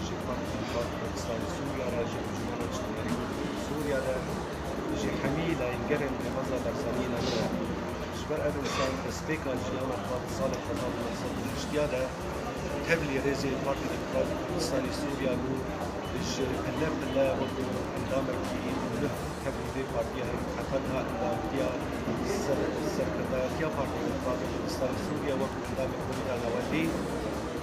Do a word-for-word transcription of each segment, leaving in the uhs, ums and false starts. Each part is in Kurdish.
Ji Partî Demokratîk Kurdistanê Sûriya re, ji Encûmena Niştimanî Sûriya re, ji hemî layîngerên rêbeza Barzanî nemir re. Ji ber ev însan destpêka jiyana xwe di salê hezar û neh sed û heştiya de tevlî rêzê Partî Demokratîk Kurdistanê Sûriya bû, ji pille pille wekî endamekî nuh tevlî vê partiyê heta niha endamtiya ser-, serkirdayetiya Partî Demokratîk Kurdistanê Sûriya wekî endamê komîta navendî,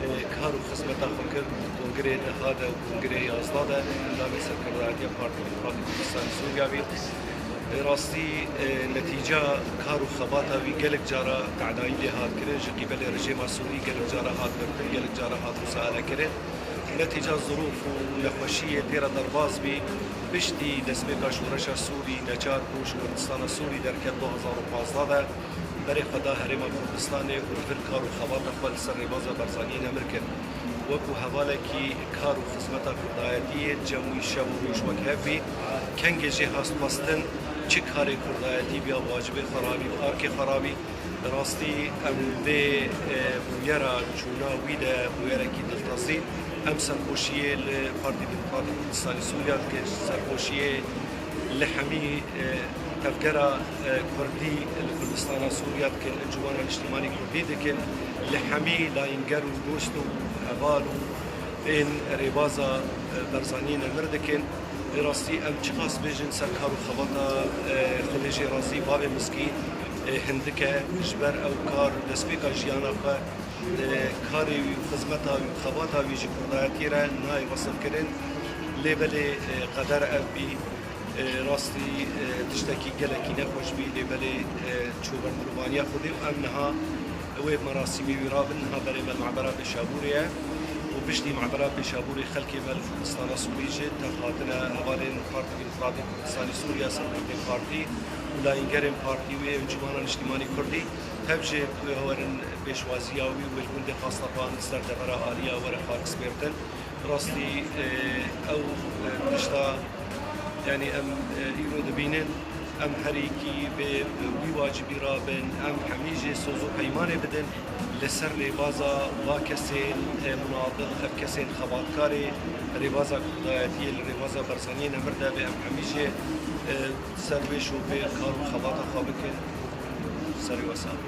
e, kar û xizmeta xwe kir. Kongirê deha de û kongirê yazda de endamê serkirdayetiya Partî Demokratîk Kurdistanê Sûriya bî. E, rastî, e, netîca kar û xebata wî gelek cara tedayî lê hat kirin, ji qîbelê rejêma Sûrî gelek cara hat girtin, gelek cara hat musaele kirin. Netîca zirûf û nexweşiyê tê re derbas bî. Piştî destpêka şoreşa Sûrî neçar bû, ji Kurdistana Sûrî derket du hezar û pazdeh de, berê xwe da Herêma Kurdistanê û li vir kar û xebata xwe li ser rêbaza Barzaniyê nemir kir. Wekû hevalekî kar û xizmeta kurdayetiyê cem wî şev û roj wek hev bî. Kengê jê hast xwestin, çi karê kurdayetî bîya, wacibê xwe rabî û arkê xwe rabî. Bi rastî em vê, e, bûyera çûna wî de bûyerekî diltezîn. Em serxweşiyê li Partî Demokratîk Kurdistanê Sûriya dikin, serxweşiyê li hemî, e, tevgera, e, Kurdî li Kurdistana Sûriya dikin, Encûmena Niştimanî Kurdî dikin, li hemî layînger û dost û heval û ên rêbaza, e, Barzaniyê nemir dikin. Bi rastî em çiqas bêjin ser kar û xebata, e, Xwedê jê razî, bavê Miskîn, e, hindik e, ji ber ew kar destpêka jiyana xwe, e, karê wî û xizmeta wî û xebata wî ji kurdayetî re nayê wesifkirin. Lê belê, e, qeder ev bî. E, rastî, e, tiştekî gelekî nexweş bî, lê belê, e, çû ber mirovaniya Xwedê û em niha wê merasîmê wî rabin. Niha berê me li Mebera Pêşabûrê ye û piştî Mebera Pêşabûrê xelkê me li Kurdistana Sûrî jî tev hatine, hevalên Partî Demokratîk Kurdistanê Sûriya, serkirdên partî û layîngerên partî wê Encûmena Niştimanî Kurdî, tev jê wê werin pêşwaziya wî, wê li gundê Xastepan li ser devera Aliya were xakspêrtin. Rastî, e, ew, e, tişta, yanî em, e, îro dibînin, em herîkî bi wî wacibî rabin, em hemî jê soz û peymanê bidin li ser rêbaza va kesên, e, munadil, ev kesên xebatkarê rêbaza kurdayetiyê li rêbaza Barzaniyê nemir de be, em hemî jê, e, ser wê şopê kar û xebata xwe bikin. Serê we sax.